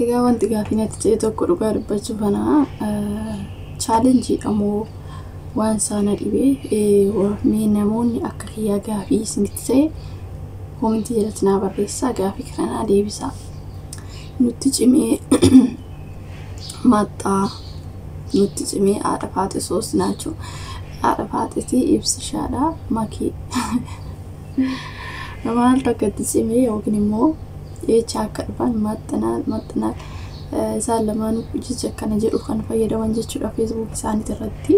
Egaa wanti gaafii natti ta'e tokko dhugaa dubbachuuf ana challenge moo waan sana dhibee. Mee namoonni akka kiyyaa gaafii isinitti ta'e comment jalatti naa barreessaa, gaafii kana naa deebisaa. Nutti cimee maxxaa, nutti cimee haadha faate soos naachuu, haadha faatetii ibsishaadha makii maaltu akka itti cimee yookiin immoo jecha akka dhufan maxxanaa maxxanaa isaan lamaan jecha akkana jedhu kan fayyadaman jechuudha. Facebook isaaniit irratti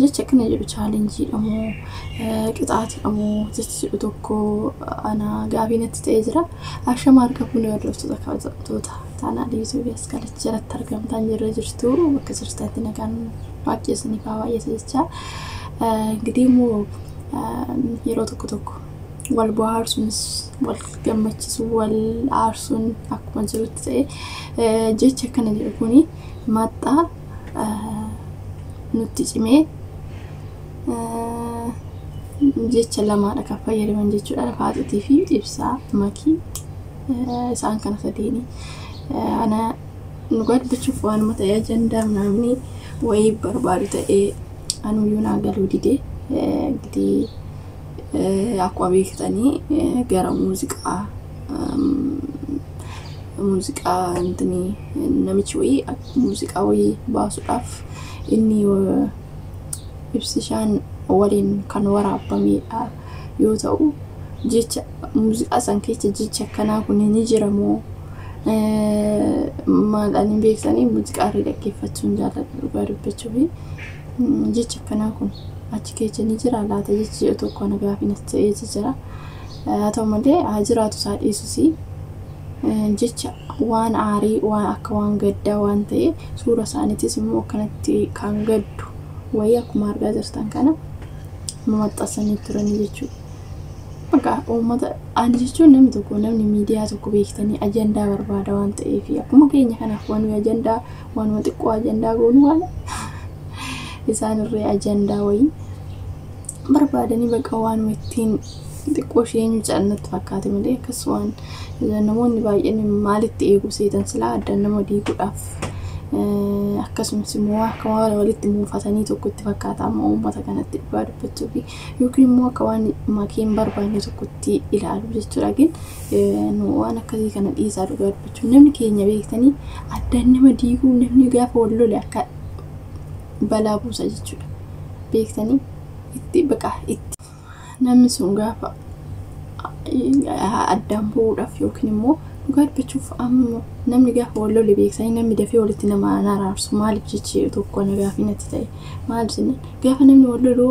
jecha akkana jedhu challenge moo qixaatiidha moo jecha jedhu tokko ana gaafii natti ta'ee jira. Ashama harka fuunee hordoftoota kabajamtoota taanaa YouTube as kalatti jalatti argamtan jirra jirtu, bakka jirtanitti nagaan waaqessanii faa baay'ata jecha. Ingidihi immoo yeroo tokko tokko wal bohaarsuunis, wal gammachiisu, wal aarsuun akkuma jirutti ta'e, jecha akkana jedhu kuni maxxaa nutti cimee jecha lamaadha kan fayyadaman jechuudha. Faaxitii fi ibsaa makii isaan kana sadeeni. Ana dhugaa dubbachuuf waanuma ta'e ajandaa namni wayii barbaadu ta'ee anuyyuu naa galuu didee. Ingidihi akkuma beektanii gara muuziqaa intini namichi wayii muuziqaa wayii baasuudhaaf inni ibsishaan waliin kan waraabamedha yoo ta'u, jecha muuziqaa san keessa jecha akkanaa kun ni jira moo maal? Ani beektanii muuziqaa irra dhaggeeffachuun jaalladha. Dhugaa dubbachuuf jecha akkanaa kun achi keessa ni jira laata jechi jedhu tokko ana gaafii natti ta'ee jira. Haa ta'u malee, haa jiraatu isaa dhiisus, jecha waan aarii, waan akka waan gaddaa waan ta'e, suura isaaniitis immoo akkanatti kan gaddu wayii akkuma argaa jirtan kana maxxansanii turanii jechuudha. Bakka uummata ani jechuun namni tokko, namni miidiyaa tokko beektanii ajandaa barbaada waan ta'eef, akkuma keenya kanaaf waan ajandaa waanuma xiqqoo ajandaa goonu waan isaan irree ajandaa wayii barbaadanii bakka waanuma ittiin xiqqoo ishee eenyu caalnatti fakkaate malee, akkas waan namoonni baay'een maalitti eegu seetan silaa addaan nama diiguudhaaf, akkasumas immoo akka waan walitti muufatanii tokkotti fakkaata amma uummata kanatti dhugaa dubbachuuf, yookiin immoo akka waan makee hin barbaanne tokkotti ilaalu jechuudha. Gin waan akkasii kana dhiisaa. Dhugaa dubbachuuf namni keenya beektanii addaan nama diiguu, namni gaafa wal lole akka balaa buusa jechuudha. Beektanii itti baqa itti namni sun gaafa addaan bu'uudhaaf, yookiin immoo dhugaa dubbachuuf amma namni gaafa wal lole beeksanii namni dafee walitti nama araarsu maaliif jechi tokko na gaafii natti ta'e. Maaliif jennaan, gaafa namni wal lolu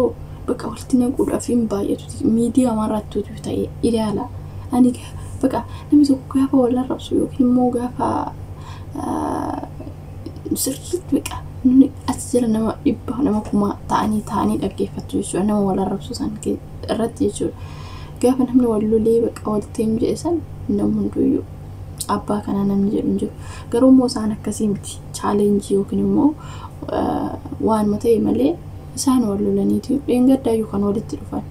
bakka walitti naquudhaaf hin baay'atu miidiyaa marrattu ta'e ilaala. Ani bakka namni tokko gaafa wal arrabsu yookiin immoo gaafa sirriitti bakka as jala nama 100, nama 1000 ta'anii ta'anii dhaggeeffatu jechuudha, nama wal arrabsu san irratti jechuudha. Gaafa namni wal lolee bakka walitti hin jedhe san namni hunduyyuu abbaa kanaa namni jedhu hin jiru. Garuu immoo isaan akkasii miti, challenge yookiin immoo waanuma ta'e malee isaan wal lolaniiti dheengaddaayyuu kan walitti dhufan.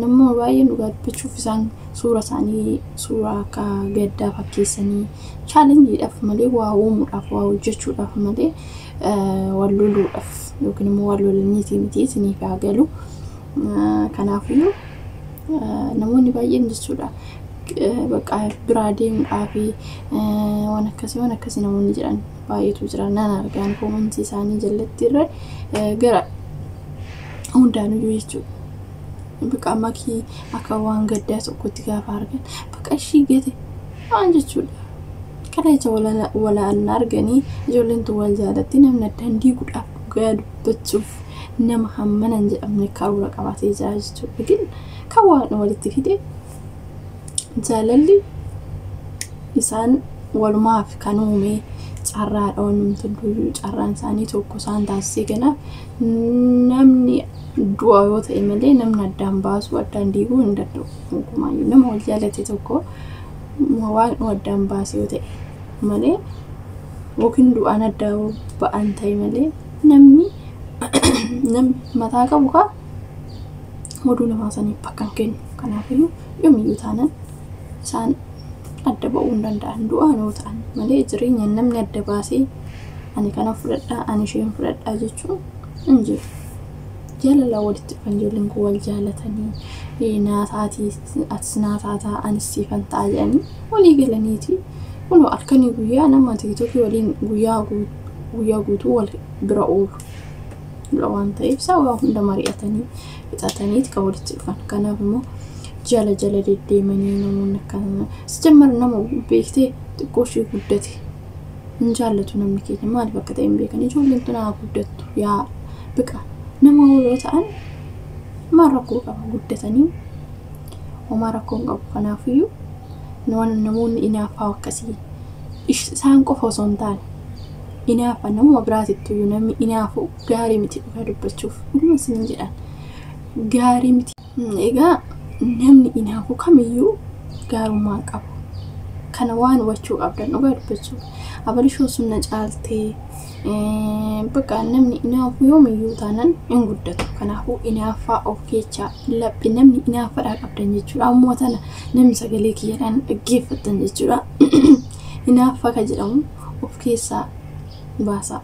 Namoonni baay'een dhugaa dubbachuuf isaan suura isaanii suuraa akka gaddaa fakkeessanii challenge malee, waa uumuudhaaf, waa hojjechuudhaaf malee wal loluudhaaf yookiin immoo wal lolaniiti miti isiniif haa galu. Kanaafiyyuu namoonni baay'een jechuudha bakka biraa deemuudhaaf waan akkasii waan akkasii namoonni jedhan baay'eetu jira. Nan argaan comment isaanii jalatti irra gara hundaanuyyuu jechuudha. Bakka makii akka waan gaddaa tokkotti gaafa argan bakka ishii gate waan jechuudha. Kana jecha walaan arganii ijoolleen tun wal jaalatti, namni addaan diiguudhaaf dhugaa dubbachuuf nama hammana hin jedhamne karoora qabatee jira jechuudha. Gin kan waan walitti fide jaalalli isaan walumaaf kan uume carraadha. Wanumti hunduyyuu carraan isaanii tokko isaan taasisee, kanaaf namni du'a yoo ta'e malee namni addaan baasuu, addaan diiguu hin danda'u. Gonkumaayyuu nama wal jaalate tokko waan addaan baase yoo ta'e malee, yookiin du'aan adda ba'an ta'e malee, namni mataa qabu kaa oduu namaa saniif bakka hin kennu. Kanaafiyyuu yoomiyyuu taanaan isaan Adda ba'uu hin danda'an du'aan yoo ta'an malee jireenya namni adda baasee ani kana fudhadhaa ani isheen fudhadhaa jechuun hin jiru. Jaalala walitti dhufan ijoolleen kun wal jaalatanii naataatii atis naataataa anis siifan ta'a jedhanii walii galaniiti. Kunoo halkanii guyyaa nama TikTokii waliin guyyaa guutuu wal bira oolu. Waan ta'eef sababa hunda mari'atanii fixataniiti kan walitti dhufan. Kanaaf immoo jala jala deddeemanii namoonni akkana sijammar nama beektee xiqqoo ishee guddate hin jaallatu namni keenya maaliif akka ta'e hin beekan. Ijoolleen tun haa guddattu yaa biqa nama yoo ta'an maal rakkoo qaba guddatanii homaa rakkoo hin qabu. Kanaafiyyuu namoonni inaaffaa akkasii isaan qofa osoo hin taane inaafa namuma biraatittu iyyuu namni inaafu gaarii miti dhugaa dubbachuuf dhuguma isiniin jedhan gaarii miti. Egaa namni inaafu kamiyyuu gaarummaa qabu. Kana waan hubachuu qabdan dhugaa dubbachuuf abalishoo sun na caaltee bakka namni inaafu yoomiyyuu taanan hin guddatu. Kanaafuu inaaffaa of keessaa laphi namni inaaffaadhaa qabdan jechuudha. Ammoo tana namni sagalee kiyyaadhaan dhaggeeffattan jechuudha. Inaaffaa kan jedhamu of keessaa baasaa.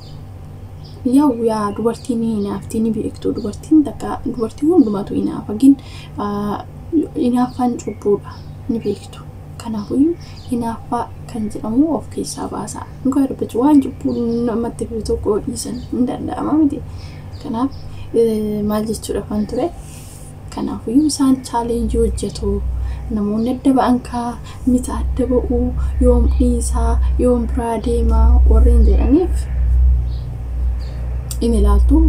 Yaa'u yaa dubartiin ni inaafti ni beektu dubartiin takka dubartiin hundumatu inaafa gin inaaffaan cubbuudha ni beektu. Kanaafiyyuu inaaffaa kan jedhamu of keessaa baasaa. Dhugaa dubbachuu waan cubbuu namatti fidu tokko dhiisan hin danda'ama miti. Kanaaf maal jechuudha kan ture. Kanaafiyyuu isaan challenge hojjetu. Namoonni adda ba'an kaa mita adda ba'uu yoom dhiisaa yoom biraa deemaa warreen jedhaniif inni ilaaltu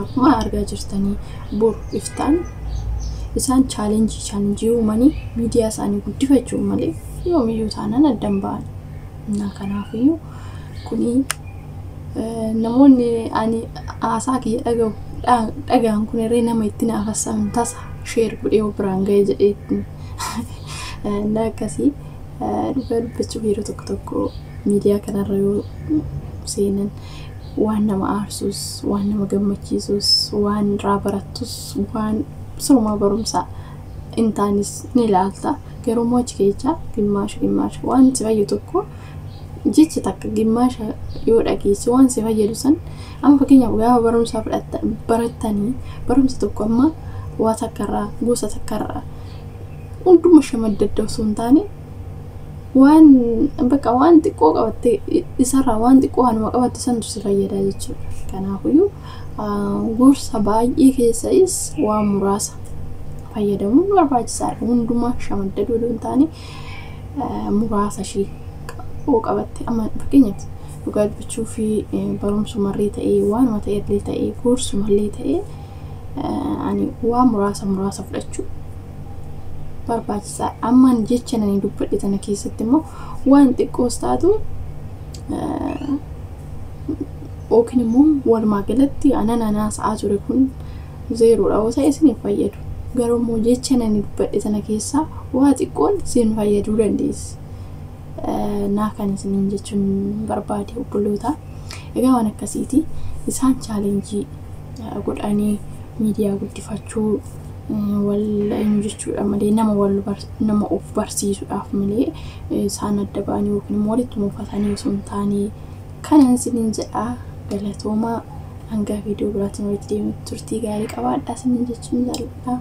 akkuma argaa jirtanii bor iftaan isaan challenge uumanii miidiyaa isaanii guddifachuu malee yoomiyyuu taanaan addan ba'an. Kanaafiyyuu kuni namoonni ani haasaa kiyya dhagaan kun irree nama itti naafassan tasa share godhee biraan ga'e jedhee na akkasii dhugaa dubbachuuf yeroo tokko tokko miidiyaa kanarra yoo seenan waan nama aarsus waan nama gammachiisus waan irraa barattus waan sirumaa barumsaa hin taanes ni ilaalta. Garuu immoo achi keessaa gimmaasha waan si fayyadu tokko jecha takka gimmaasha yoo dhageesse waan si fayyadu san amma fakkeenyaaf gaafa barumsaa barattanii barumsa tokko amma waa takkarraa gosa takkarraa hunduma shamadda osoo hin taane waan bakka waan xiqqoo qabatte isarraa waan xiqqoo waanuma qabatte santu si fayyada jechuudha. Kanaafiyyuu gorsa baay'ee keessais waan muraasa fayyadamuun barbaachisaadha. Hundumaa shamaddaduu osoo hin taane muraasa ishee qabatte amma fakkeenyaaf dhugaa dubbachuu fi barumsumallee ta'ee waanuma ta'ellee ta'ee gorsumallee ta'ee ani waan muraasa fudhachuu barbaachisaadha. Ammaan jecha nani dubbadhe tana keessatti immoo waan xiqqoos taatu yookiin immoo walumaa galatti anan anaa sa'aa ture kun zeeroodha yoo ta'e isiniif fayyadu. Garuu immoo jecha nani dubbadhe tana keessaa waa xiqqoon isin fayyaduu dandeessi. Naa kan isiniin jechuun barbaade obboloota. Egaa waan akkasiiti isaan challenge godhanii miidiyaa guddifachuu wal jechuudha malee nama of barsiisuudhaaf malee isaan adda ba'anii yookiin immoo walitti mufatanii osoo hin taane kanan isiniin jedhaa. Galatoomaa hanga viidiyoo biraatiin walitti deemnu turtii gaarii qabaadhaa isiniin jechuun jaalladha.